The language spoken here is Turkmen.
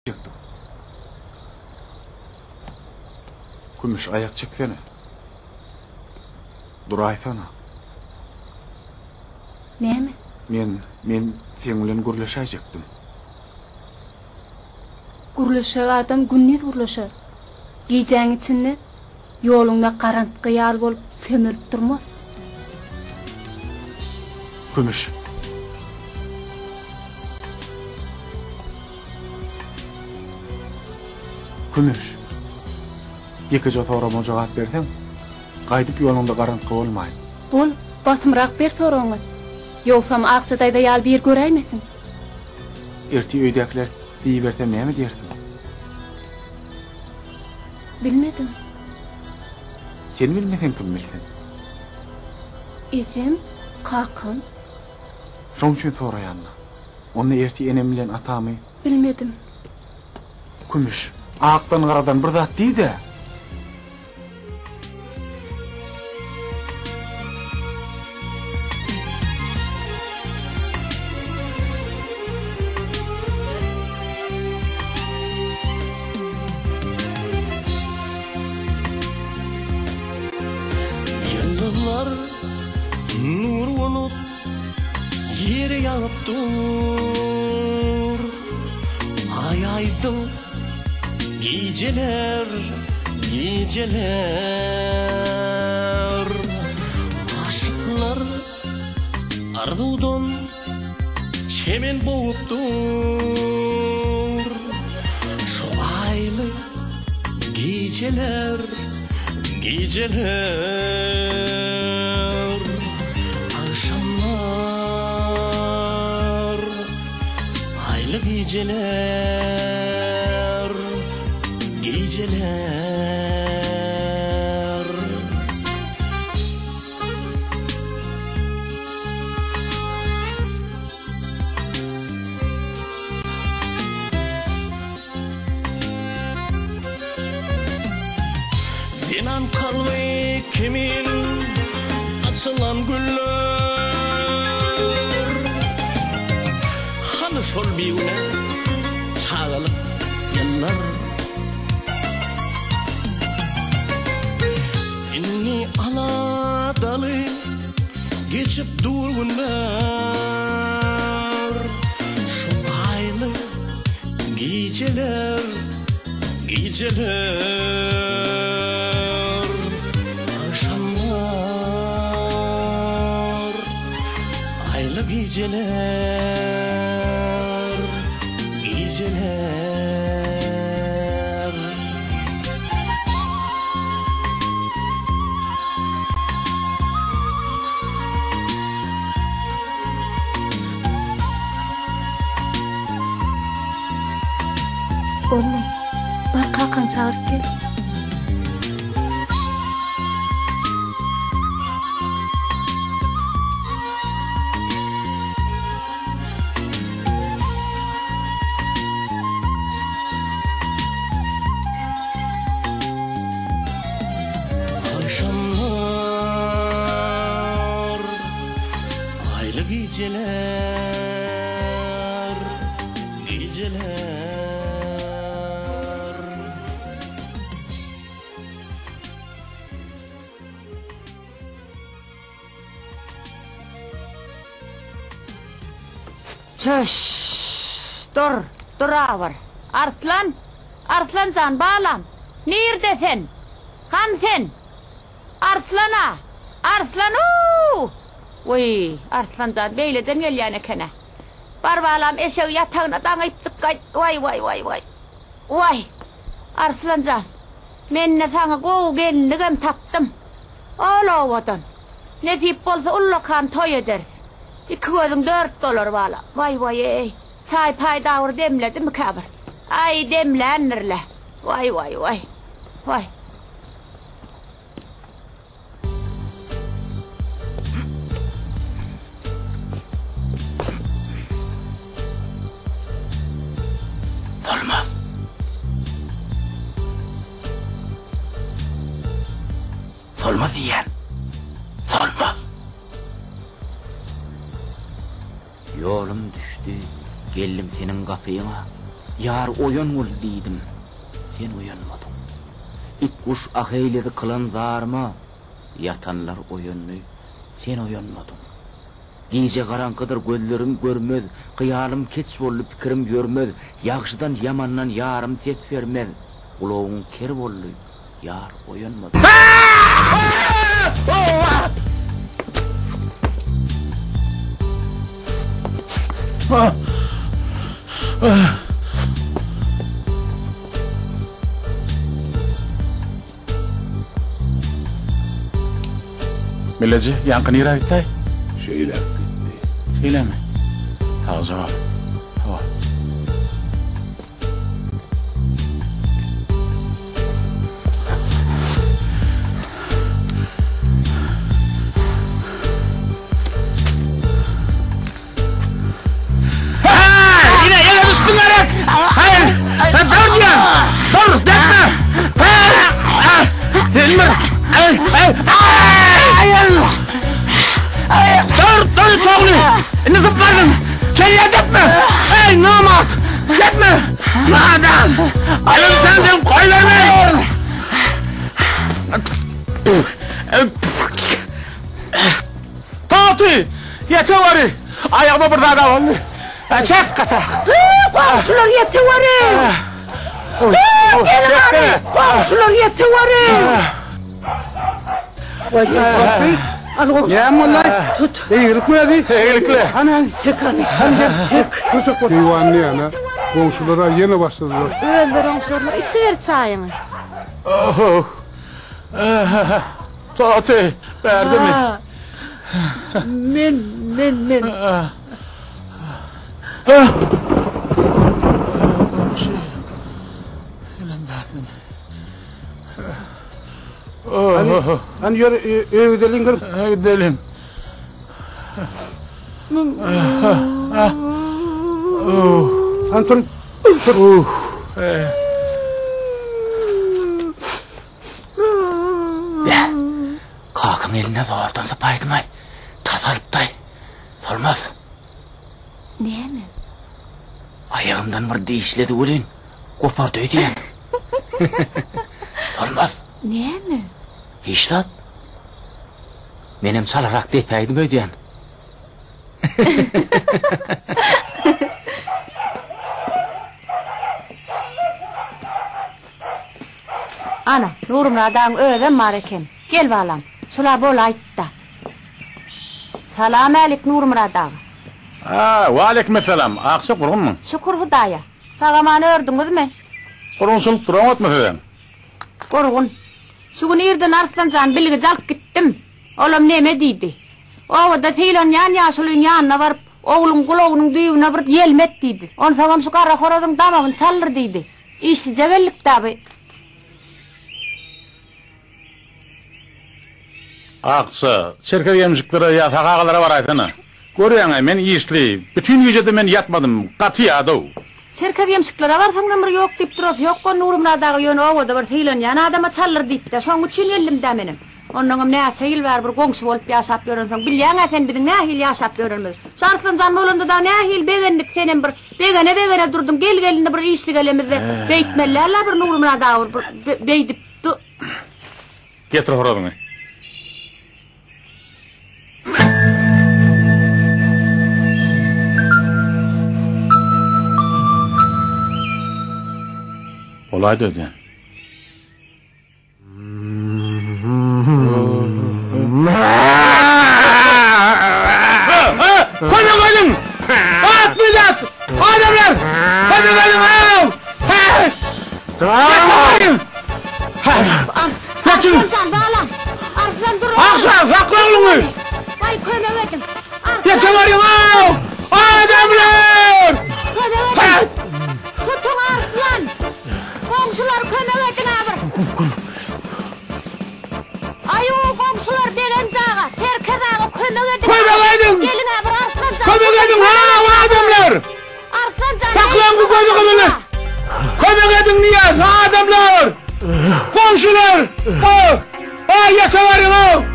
Çekdim. Kümüş aýak çeksene. Duraýsana. Näme? Men, men seň bilen gürleşäýjekdim. Gürleşjek adam gündiz gürleşer. Gijäň içinde ýoluňda garantgy ýaly bolup sömelip durmaz. Kümüş. Kümüş. Ýekeje soragyma jogap berseň, gaýdyp ýoluňda garantgy bolmaýyn. Bol, basymrak ber soragyňy. Ýogsam Akja daýza ýaly bir göräýmesin. Ertir öýdäkiler diýibersem näme diýersiň? Bilmedim. Sen bilmeseň kim bilsin? Ejem, kakam. Şoň üçin soraýan-da. Onda ertir enem bilen atamy. Bilmedim. Kümüş, akdan-garadan bir zat diý-dä! Ýyldyzlar nur bolup ýere ýagyp dur. Aý aýdyň gijeler, gijeler. Aşyklar arzuwdan çemen bogup dur. Şu aýly gijeler, gijeler. Agşamlar, aýly gijeler, gijeler. Zenan kalby kimin açylan güller. Hany şol bigünä çagalyk ýyllar. Indi aladaly geçip dur günler. Şu aýly gijeler, gijeler. Agşamlar, aýly gijeler, gijeler. Oglum, bar kakaňy çagyryp gel. Agşamlar, aýly gijeler, gijeler. Çöş! Dur, durawer. Arslan! Arslan jan, balam! Nirde sen? Hany sen? Arslan-a! Arslan-uw! Wiý, Arslan jan beýleden gelýän eken-ä. Bar balam, eşegi ýatagyna daňypjyk gaýt. Waý, waý, waý, waý. Waý! Arslan jan, men-de saňa gowy gelinligem tapdym. Ol owadan. Nesip bolsa ullakan toý ederis. Iki gözüň dört bolar balam. Waý waý-eý. Çaý-paý dagyr demledimikä bir? Aý, demländir-le. Waý waý waý. Waý. Bolmaz. Solmaz diýýän. Solmaz. Ýolum düşdi, geldim seniň gapyňa. Ýar oýan bol diýdim, sen oýanmadyň. It-guş ah eýledi kylan zaryma, Ýatanlar oýandy, sen oýanmadyň. Gije garaňkydyr gözlerim görmez, Hyýalym keç boldy pikirim ýörmez, Ýagşydan ýamandan ýarym ses bermez, Gulagyň ker boldy, ýar oýanmadyň. Milleji, ýaňky nirä gitdi? Şeýläk gitdi. Şeýlämi? Sagja bol. Hawa. Ine, ele düşdüň gerek. Hayır. Dur diýen. Dur, depme. Sen bir. Dur, dur togly. Indi zıpladın. Kelle depme. Ey namart. Depme. Nadan. Ele düşen sen koy verme. Tagty! Ýeteweri! Aýagyma bir zat abandy. Çek gatyrak. Goňşular ýeteweri! Geliň hany! Goňşular ýeteweri! Goý, goňşy. Al goňşy. Näme boldy? Tut. Eýgilikmi özi? Eýgilikli. Hany, hany, çek hany. Hany, gel, çek. Keýwany ýana, goňşular-a ýene başladylar. Özleri oňşarlar. Içiber çaýyňy. Toty, bärdemi? Men, men, men. Senem bärdemi? Hany ýör, öýe gideliň bir. Öýe gideliň. Hany tur. Tur. Bä, kakaň eline zordan sypaýdym-aý. Tas alypdy-aý. Solmaz. Näme? Aýagymdan bir dişledi welin, gopardy öýdýän. Solmaz. Näme? Hiç zat. Menem çalarak depäýdim öýdýän. Ana, Nurmyrat agaň özem bar eken. Gel balam, şul-a bolaýt-da. Salam-älik, Nurmyrat aga. A, waleýkimessalam. Akja gurgunmyň? Şükür Hudaýa. Sag-aman ördüňizmi? Gurgunçylyk duranokmy sizem? Gurgun. Şu gün irden Arslan jan bilgiç alyp gitdim. Olam neme diýdi. Obada sylanýan ýaşulyň ýanyna baryp, ogluň gulagynyň düýbüne bir ýelmet diýdi. Onsoňam şu gara horazyň damagyny çaldyr diýdi. Işsizje geldik-dä bi. Akja, çerkez ýemşiklere ýa sahy agalara baraýsana. Görýäň-ä, men işli. Bütin gije-de men ýatmadym. Gaty ýadaw. Çerkez ýemşiklere barsaňam bir ýok diýip durasy ýok-a Nurmyrat aga ýöne obada bir sylanýan adama çaldyr diýip-dä. Şoň üçin geldim-dä menem. Onnoňam näçe ýyl bäri bir goňşy bolup ýaşap ýörensoň, bilýäň-ä sen biziň nähili ýaşap ýörenimizi. Şu Arslan jan bolanda dagy nähili begendik, senem bir begene-begene durduň, gel-gelinde bir işli gelemizde beýtmeli däl-ä bir Nurmyrat aga bir beýdip du. Getir horazyňy. Bolaýdy özem. Kömek ediň! At millet! Adamlar! Kömek ediň! Arslan jan balam! Arslan dur! Akşam sakla ogluňy! Baý kömek ediň! Ýete baryň! Adamlar! Kömek ediň! Tutuň Arslan! Goňşular kömek ediň-ä bir! Aýu, goňşular Begenç aga, Çerkez aga kömek ediň! Kömek ediň! Geliň-ä bir Arslan jan! Kömek ediň, ha, adamlar! Arslan jan! Saklaň bu gözi gyzyly! Kömek ediň diýýän, adamlar! Goňşular! Ha, ha, ýete baryň-ow!